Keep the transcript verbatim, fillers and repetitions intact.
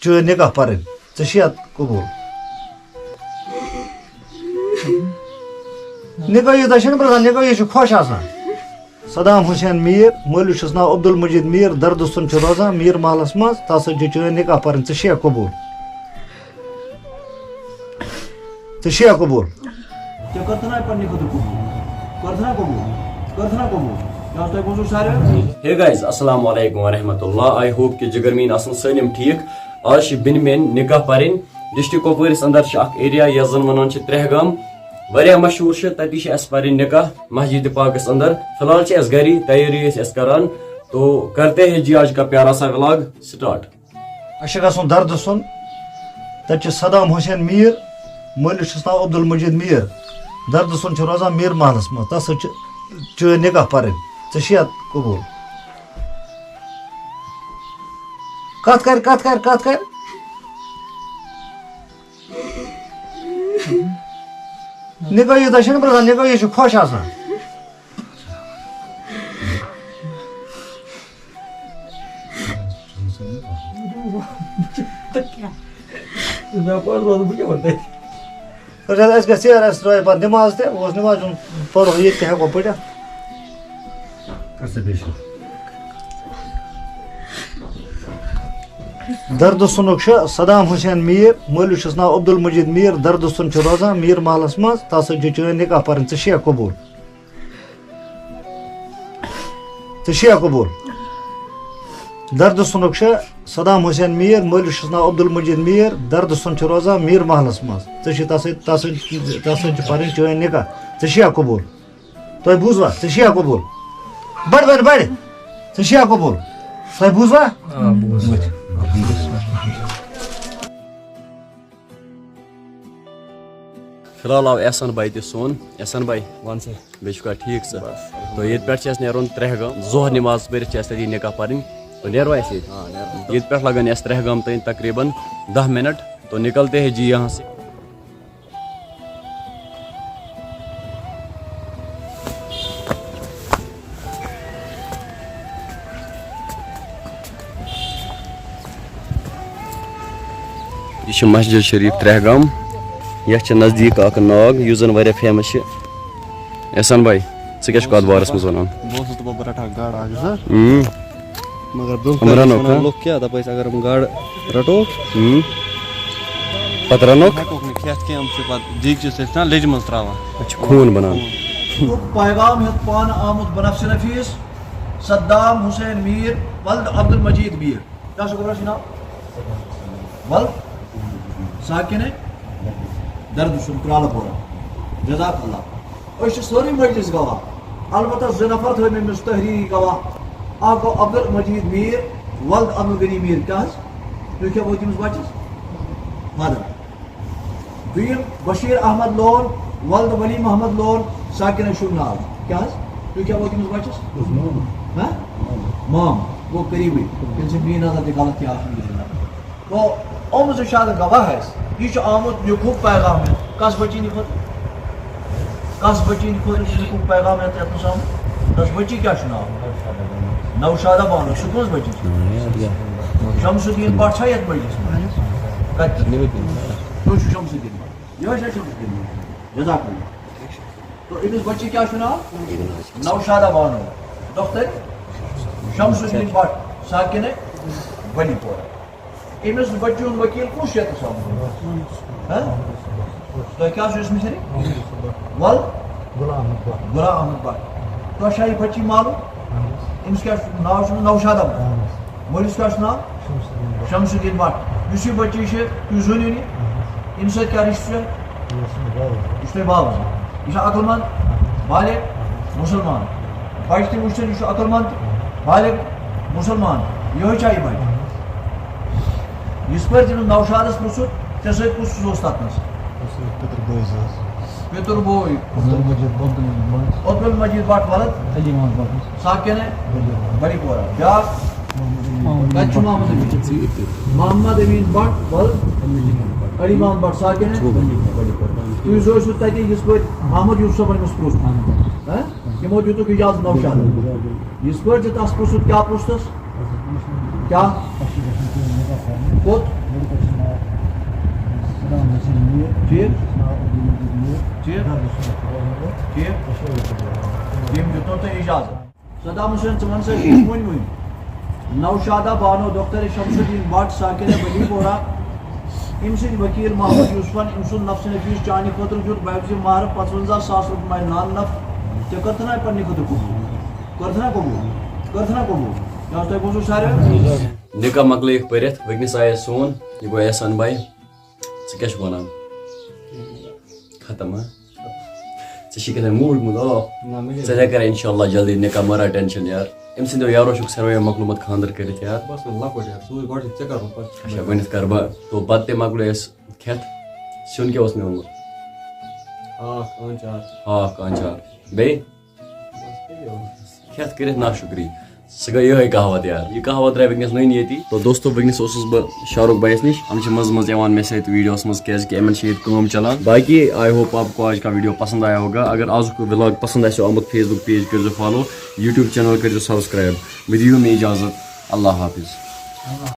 چٲنۍ نکاح پرٕنۍ، ژےٚ چھُیا قبول؟ نکاح یوٗتاہ چھُنہٕ پرٛژھان، نکاح یہِ چھُ خۄش آسان۔ صدام حسین میر، مٲلِس چھُس ناو عبدالمجید میر، دردُستُن چھُ روزان میر محلس منٛز، تَس سۭتۍ چھُ چٲنۍ نکاح پرٕنۍ، ژےٚ چھُیا قبول؟ ژےٚ چھُیا قبول؟ ژےٚ کٔرتھٕ نا پننہِ خٲطرٕ قبول؟ کٔرتھٕ نا قبول؟ کٔرتھٕ نا قبول؟ یہِ حظ تۄہہِ بوٗزوٕ ساروِیو۔ Hey guys، السلام علیکم ورحمۃ اللہ۔ I hope کہ جگر میٲنۍ آسن سٲلِم ٹھیٖک۔ آز چھِ بیٚنہِ میٲنۍ نکاح پرٕنۍ۔ ڈسٹرکٹ کۄپوٲرِس اندر چھِ اکھ ایریا یتھ زن ونان چھِ ترٛےٚ گام، واریاہ مشہوٗر چھِ۔ تتی چھِ اَسہِ پرٕنۍ نکاح مسجد پاکس اندر۔ فی الحال چھِ اَسہِ گری تیٲری أسۍ أسۍ کران۔ تو کرتے ہیں جی آج کا پیارا سا vlog start۔ اَسہِ چھُ گژھُن دردُستُن۔ تَتہِ چھُ صدام حسین میر، مٲلِس چھُس ناو عبدالمجید میر۔ دردُستُن چھُ روزان میر محلس منٛز۔ تَس سۭتۍ چھِ چٲنۍ نکاح پرٕنۍ۔ ژےٚ چھُیا قبول؟ کتھ کر، کتھ کر، کتھ کر؟ نکاح یوٗتاہ چھُنہٕ پرٛژھان، نکاح یہِ چھُ خۄش آسان۔ مےٚ کوٚر روزٕ، بہٕ کیٛاہ وَنہٕ تۄہہِ؟ أسۍ حظ، اَسہِ گژھِ ژیر، اَسہِ ترٛٲے پَتہٕ نٮ۪ماز تہِ، اوس نٮ۪ماز ہُنٛد پَرُن ییٚتہِ تہِ ہٮ۪کو پٔرِتھ۔ کر سا بیٚیہِ شروع۔ دردُستُنُک چھُ صدام حسین میر، مٲلِس چھُس ناو عبدالمجید میر، دردُستُن چھُ روزان میر محلَس منٛز، تَس سۭتۍ چھُ چٲنۍ نکاح پَرٕنۍ، ژےٚ چھُیا قبوٗل؟ ژےٚ چھُیا قبوٗل؟ دردُستُنُک چھُ صدام حسین میر، مٲلِس چھُس ناو عبدالمجید میر، دردُستُن چھُ روزان میر محلَس منٛز۔ ژےٚ چھُے تَس سۭتۍ، تَس سۭتۍ، تَس سۭتۍ چھُ پَرٕنۍ چٲنۍ نکاح۔ ژےٚ چھُیا قبوٗل؟ تۄہہِ بوٗزوا؟ ژےٚ چھُیا قبوٗل؟ بَڑِ، بَڑِ، بَڑِ۔ ژےٚ چھُیا قبوٗل؟ تۄہہِ بوٗزوا؟ آ، بوٗز۔ فی الحال آو احسان بھائی تہِ سون۔ احسان بھائی، وَن سا۔ بیٚیہِ چھُکھا ٹھیٖک ژٕ؟ بس، الحمدللہ۔ تو ییٚتہِ پٮ۪ٹھ چھِ اَسہِ نیرُن ترٛےٚ گام، ظہر نماز پٔرِتھ چھِ اَسہِ تَتی نکاح پَرٕنۍ۔ تو نیروا أسۍ ییٚتہِ؟ آ، نیرو۔ ییٚتہِ پٮ۪ٹھ لَگَن اَسہِ ترٛےٚ گام تام تقریٖباً دَہ منٹ۔ تو نکلتے ہیں جی یہاں سے۔ یہِ چھِ مسجد شریف ترٛےٚ گام۔ یَتھ چھِ نزدیٖک اَکھ ناگ، یُس زَن واریاہ فیمَس چھِ۔ احسان بھائی، ژٕ کیٛاہ چھُکھ اَتھ بارَس منٛز وَنان؟ بہٕ اوسُس دَپان، بہٕ رَٹہٕ ہا گاڈٕ اَکھ زٕ۔ اۭں۔ مگر برٛونٛہہ یِم کالہِ رَنوکھ، ٲسۍ وَنان ہا؟ لُکھ کیٛاہ، دَپان ٲسۍ، اگر یِم گاڈٕ رَٹو، اۭں۔ پَتہٕ رَنوکھ؟ ہٮ۪کوکھ نہٕ کھٮ۪تھ کینٛہہ، یِم چھِ پَتہٕ دیٖگچَس سۭتۍ ژھٕنان لیٚجہِ منٛز ترٛاوان۔ اَتھ چھُ خوٗن بَنان۔ خوٗن۔ اَمیُک پیغام ہیوٚت پانہٕ آمُت بنفسِ نفیس صدام حسین میر ولد عبدالمجید میر۔ کیٛاہ چھُ گۄڈٕ ناو؟ ول ساکن ہے دردُستُن کرالہٕ پورہ۔ جزاک اللہ۔ أسۍ چھِ سٲرٕے مجلس گواہ، البتہ زٕ نفر تھٲوۍ مےٚ أمِس تحریری گواہ۔ اکھ گوٚو عبدالمجید میر ولد عبدالغنی میر۔ کیٛاہ حظ؟ تُہۍ کیٛاہ وٲتۍ أمِس بچس؟ مدد۔ دوٚیِم بشیر احمد لون ولد ولی محمد لون، ساکن ہے شُر ناو۔ کیٛاہ حظ؟ تُہۍ کیٛاہ وٲتۍ أمِس بچس؟ ہہ؟ مام۔ گوٚو قریبٕے۔ تیٚلہِ چھِ میٛٲنۍ نظر تہِ غلط کینٛہہ، الحمدللہ۔ تو یِم زٕ چھِ اَتھ گواہ اَسہِ۔ یہِ چھُ آمُت نیُکُک پیغام ہٮ۪تھ۔ کَس بٔچی نِکھوت؟ کَس بٔچی نِکھوت یہِ نیُکُک پیغام ہٮ۪تھ یَتھ منٛز آمُت؟ تَس بٔچی کیٛاہ چھُ ناو؟ نوشادہ بانو۔ سُہ کٔژ بٔچی چھِ؟ شمس الدین بٹ چھا یَتھ بٔچی منٛز؟ کَتہِ؟ تُہۍ چھِو شمس الدین بٹ۔ یِہوٚے چھا شمس الدین بٹ؟ جزاک اللہ۔ تو أمِس بٔچی کیٛاہ چھُ ناو؟ نوشادہ بانو۔ دۄختٕرۍ شمس الدین بٹ، ساکِنہ بلی پورہ۔ أمِس بٔچی ہُنٛد ؤکیٖل کُس چھُ ییٚتَس آمُت؟ ہہ؟ تۄہہِ کیٛاہ چھُ أمِس نِش؟ ول؟ غلام احمد بٹ۔ غلام احمد بٹ۔ تۄہہِ چھا یہِ بٔچی معلوم؟ اہن حظ۔ أمِس کیٛاہ چھُ ناو؟ چھُ نوشادہ بٹ۔ اہن حظ۔ مٲلِس کیٛاہ چھُ ناو؟ شمس الدین بٹ۔ شمس الدین بٹ۔ یُس یہِ بٔچی چھِ، تُہۍ زٲنِو یہِ؟ اہن حظ۔ أمِس سۭتۍ کیٛاہ رِشتہٕ چھُ؟ یہِ اوس مےٚ باوُس۔ یہِ چھُ تۄہہِ باوُس۔ یہِ چھا عقل مند؟ بالغ؟ مُسلمان۔ بچہِ تہِ وٕچھتن، یہِ چھُ عقل مند، بالغ، مُسلمان۔ یِہوٚے چھا یہِ بچہِ؟ یِژھ پٲرۍ تٔمِس نوشادس پرٛژھُکھ، ژےٚ سۭتۍ کُس کُس اوس تتھ منٛز؟ اوس یہِ پِتُر بوے زٕ حظ۔ پِتُر بوے۔ عبدالمجید بٹ۔ عبدالمجید بٹ ولد؟ علی محمد بٹ۔ ساکن ہے؟ بلی پورہ۔ بلی پورہ۔ بیٛاکھ؟ محمد امین۔ کتہِ چھُ محمد امین؟ محمد امین بٹ ولد؟ علی محمد بٹ۔ ساکن ہے؟ بلی پورہ۔ تُہۍ زٲوۍ سُہ تَتی، یِژھ پٲرۍ احمد یوسف صٲبن أمِس پرٛوژھ۔ ہہ؟ تِمو دیُتُکھ اجازت نوشادس۔ یِژھ پٲرۍ زِ تس پرٛژھُکھ، کیٛاہ پرٛوژھتس؟ کیٛاہ؟ کوٚت؟ ٹھیٖک؟ ٹھیٖک؟ ٹھیٖک؟ ییٚمۍ دیُتنو تۄہہِ اِجازت۔ صدام حسین، ژٕ وَن سا، ؤنۍ ؤنۍ۔ نوشادہ بانو، دختر شمس الدین بٹ، ساکنہ بلی پورہ، أمۍ سٕنٛدۍ وکیل محمود یوسفن أمۍ سُنٛد نفس نفیس چانہِ خٲطرٕ دیُت بوزِ مہر پانٛژوَنٛزاہ ساس رۄپیہِ ماہِ نان نف۔ ژےٚ کٔرتھٕ نا پننہِ خٲطرٕ قبول؟ کٔرتھٕ نا قبول؟ کٔرتھٕ نا قبول؟ یہِ حظ تۄہہِ بوٗزوٕ ساروٕے؟ نکاح مۄکلٲیِکھ پٔرِتھ، وٕنکیٚنس آیہِ سون، یہِ گوٚو احسان بھائی۔ ژٕ کیٛاہ چھُکھ وَنان؟ ختم، ہا؟ ژےٚ چھِ کیٛاہ تام موٗڈ گوٚمُت off۔ نہ، مےٚ کیٛاہ ژےٚ کیٛاہ کَرِ اِنشاء اللہ جلدی نِکاح، مہ رَٹ ٹٮ۪نشَن یار۔ أمۍ سٕنٛدیو یارو چھُکھ ساروِیو مۄکلومُت خانٛدر کٔرِتھ یار۔ بَس وۄنۍ لۄکُٹ یار، سُے گۄڈٕ چھُ ژےٚ کَرُن پَتہٕ۔ اچھا، گۄڈٕنٮ۪تھ کَرٕ بہٕ۔ تو پَتہٕ تہِ مۄکلو اَسہِ کھٮ۪تھ۔ سیُن کیٛاہ اوس مےٚ اوٚنمُت؟ ہاکھ، آنٛچار۔ ہاکھ، آنٛچار۔ بیٚیہِ؟ بَس بیٚیہِ اوس۔ کھٮ۪تھ کٔرِتھ ناشُکری۔ سُہ گٔے یِہوٚے کہاوت یار۔ یہِ کہاوت درٛاے وٕنکیٚس نٔنۍ ییٚتی۔ تو دوستو، وٕنکیٚس اوسُس بہٕ شاہ رُخ بھایَس نِش۔ یِم چھِ منٛزٕ منٛزٕ یِوان مےٚ سۭتۍ ویٖڈیوَس منٛز، کیٛازِکہِ یِمَن چھِ ییٚتہِ کٲم چَلان۔ باقی I hope آپ کو آج کا ویٖڈیو پسند آیا ہوگا۔ اگر آزُک وِلاگ پسند آسیو آمُت، Facebook page کٔرۍزیو follow، YouTube channel کٔرۍزیو subscribe۔ وۄنۍ دِیِو مےٚ اِجازت۔ اللہ حافظ۔